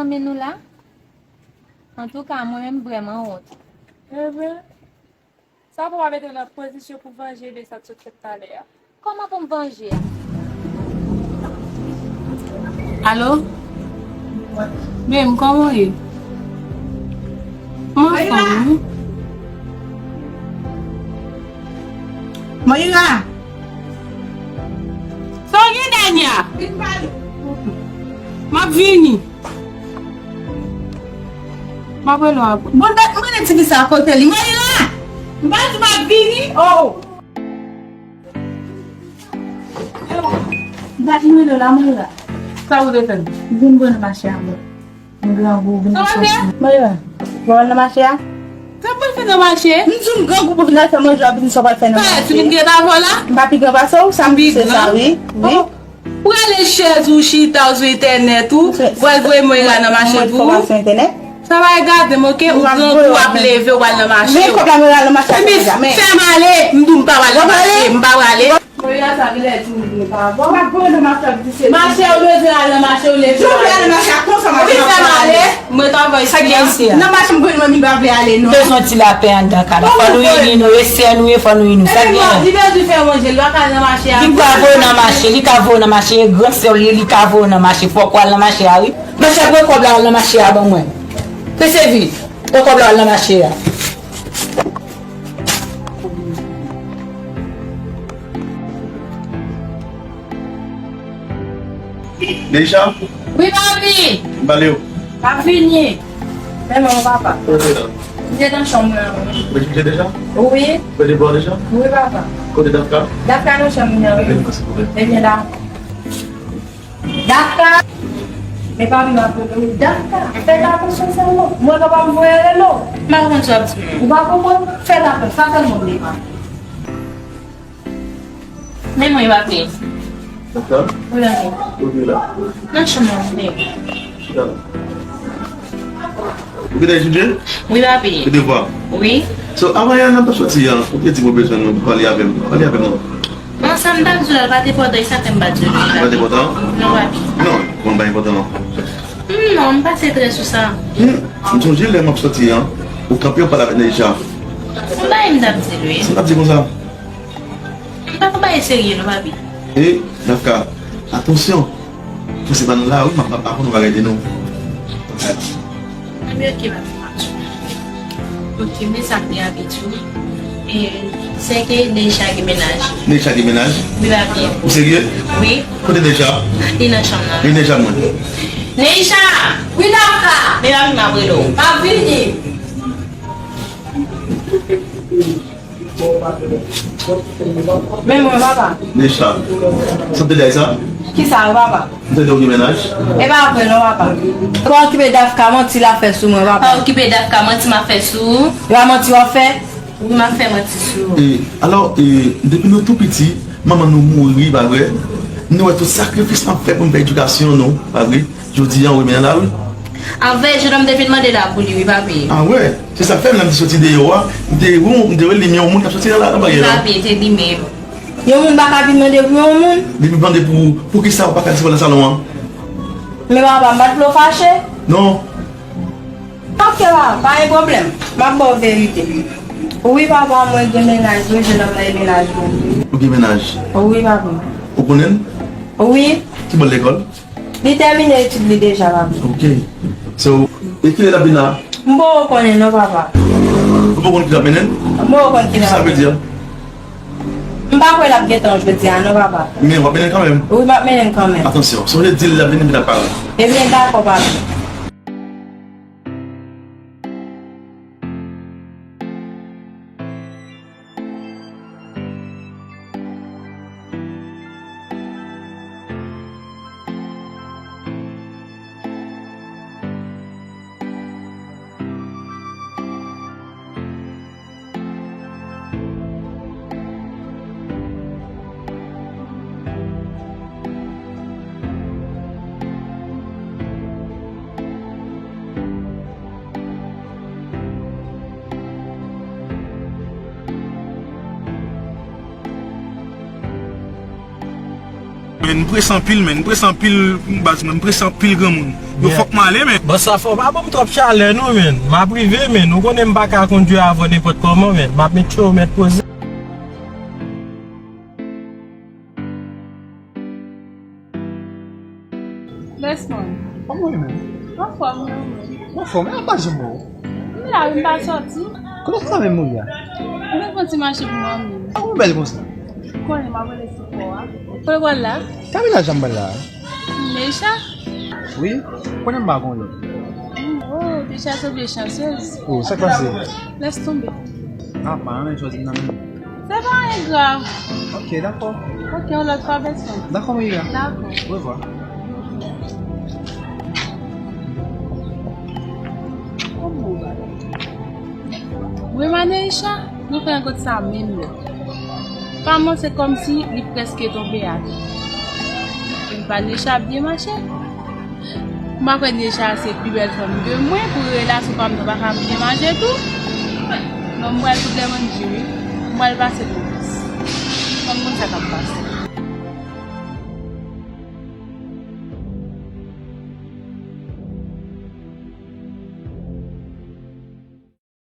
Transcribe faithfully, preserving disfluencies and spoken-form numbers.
Zanmi nou la? Antouka, mwen menm, m vrèman wont. Ebyen, sa pou w mete w nan pozisyon pou vanje de sa k sot fèt talè a. Kòman pou m vanje a? Alo? Bem, kòman w ye? Mwen anfòm, wi. Moira! Sa w gen, Dania? M ap vini. M ap rele w apre. Bon, dat mwen rele tifi sa kote li. Moira! M pa di m ap vini. Oh! Dat mwen rele w la, Moira. Sa w te fè? Vin pran nan mache a, mwen. M grangou, vin pran nan mache a. Sa w pral fè nan mache? M di w m grangou pou vin al fè manje, w ap vin sa w pral fè nan mache. Sa w vin gen avè w la? M pa pi gran pase w, sa m di se sa, wi. Wi. Ou rale chèz ou chita ou sou entènèt ou, ou al voye Moira nan mache pou ou. Sa va gade m, oke? Ou grangou, w ap leve, w al nan mache. Men kòb la, Moira, nan mache a. Epi fè m ale, m di w m pa pral nan mache, m pa prale. Moira sa genlè di w vle pa bon. W ap voye nan mache a, di se mache ou bezwen al nan mache, ou leve w ale. Epi fè m ale. Mwen travay sa gen isi a. Nan mache m konn mwen m pa vle ale non. Bezwen ti lapè anndan kay la. Fò nou ini nou, e sè nou ye, fò nou ini nou. Sa gen. Li bezwen fè manje, li pa ka al nan mache a. Li ka voye nan mache, li ka voye nan mache, e gran sè w li ye, li ka voye nan mache, fòk w al nan mache a wi. Mache a pran kòb la al nan mache a ban mwen. Pese vit, pran kòb la al nan mache a. Neisha? Wi, papi. M pale w. M ap vini. Men manman, papa. Kote w te nan? M te nan chanm mwen an, wi. Ou te kouche deja? Wi. Ou te bò deja? Wi, papa. Kote Dafka? Dafka nan chanm li an, wi. Ebyen, dakò. Dafka! Men papi, m ap rele w. Dafka! Fè atansyon sèlman. Mwen papa m voye rele w. M pa konprann sa w ap di. Ou pa konprann? Fè atansyon. Sa sèlman m vle, papi. Men mwen, papi. Dakò. Wi, papi. Kote w la? Nan chanm nan, men. Chita la. Ou gentan etidye? Wi, papi. Ou devwa? Wi. So, avan yè a, n ap soti an, ou te di m ou bezwen mwen pou pale avè m. Pale avè m non. Non, sa m t ap di w la, l pa t enpòtan, e sa fè m pa di w li. Li pa t enpòtan? Non, papi. Non, kòman l pa enpòtan non? Hmm, non, m pa serye sou sa. Hmm, m sonje lè m ap soti an, ou kanpe, w pale avèk Neisha. M pa wè m t ap di l, wi. Sa m t ap di konsa? M pa konn bagay serye non, papi. E, Dafka, atansyon. Paske se pa nan lari, m ap, m ap aprann yon bagay de nou. Ebyen, oke, papi, m ap di w. Oke, men sa m te ap di w. E, se ke Neisha gen mennaj. Neisha gen mennaj? Wi, papi. Ou serye? Wi. Kote Neisha? Li nan chanm nan. Li nan chanm mwen. Neisha! Wi, Dafka! Men papi, m ap rele w. M ap vini. Men mwen, papa. Neisha, sa w te di sa? Kisa, papa? M tande w gen mennaj? E pa vre non, papa. Pa okipe Dafka, manti l ap fè sou mwen, papa. Pa okipe Dafka, manti m ap fè sou ou. E pa manti w ap fè? Wi, m ap fè manti sou ou. E, alò, e, depi nou tou piti, manman nou mouri, pa vre? Nou wè tout sakrifis n ap fè pou n fè edikasyon nou, pa vre? Jodi a, ou renmen nan lari? Avè, jennonm te vin mande la pou li, wi, papi. A wè, se sa k fè m, lè m te soti deyò a, m te, m te wè li, men yon moun k ap soti nan la, nan baryè la. Wi, papi, te li menm. Yon moun pa ka vin mande pou yon moun? Li vin mande pou, pou kisa ou pa ka di w nan salon an? Men papa, m pa t vle w fache. Non. Oke, papa, pa gen pwoblèm. M ap ba w verite. Wi, papa, mwen gen mennaj, wi, jennonm nan e mennaj mwen. Ou gen mennaj? Wi, papa. Ou konnen l? Wi. Ki bò l lekòl? Li tèmine etid li deja, papi. Ok. So, e kilè l ap vin la? M poko konnen non, papa. Ou poko konn kilè l ap mennen l? M poko konn kilè l ap mennen l. Sa vle di a? M pa kwè l ap gentan jodi a non, papa. Men w ap mennen l kanmenm? Wi, m ap mennen l kanmenm. Atansyon, sonje di l l ap vini, vin ak paran l. Ebyen, dakò, papi. Men, m prese anpil, men, m prese anpil, baz mwen, m prese anpil granmoun. Yo, fòk m ale, men. Bòs la, fò w pa ban m twòp chalè non, men. M ap rive, men. Ou konnen m pa ka kondui avè w nenpòt kòman, men. M ap mete w mèt poze. Best man. Kòman w ye menm? Anfòm, wi, men. Ou anfòm, e a pa janm wè w. M la, wi, m pa sòti. Kote w sa menm ou ye a? M te fè yon ti mache pou mwen menm. Sa w bèl konsa? Ou konnen m ap rele sou kò a. Kote w pral la? Camila, jan m pral la. Neisha? Wi, konnen m pa gon lòt. Oh, Neisha sanble chansez. Oh, sa k pase? Lès tonbe. Ah, pa renmen chwazi m nan menm. Se pa anyen grav. Ok, dakò. Ok, yon lòt fwa, best man. Dakò, Mira. Dakò. Orevwa. Kòman w bagay? Mwen, Maneisha, nou fè yon kout sa menm lè. Pa mwen, se kòmsi li prèske tonbe atè. Epi Maneisha ap byen mache. M pa kwè Neisha se pi bèl fanm ke mwen pou relasyon pa m nan pa ka byen mache tou. Non, m pral fout lè manje wi. M pral pase pou plis. Fanm konn sa k ap pase.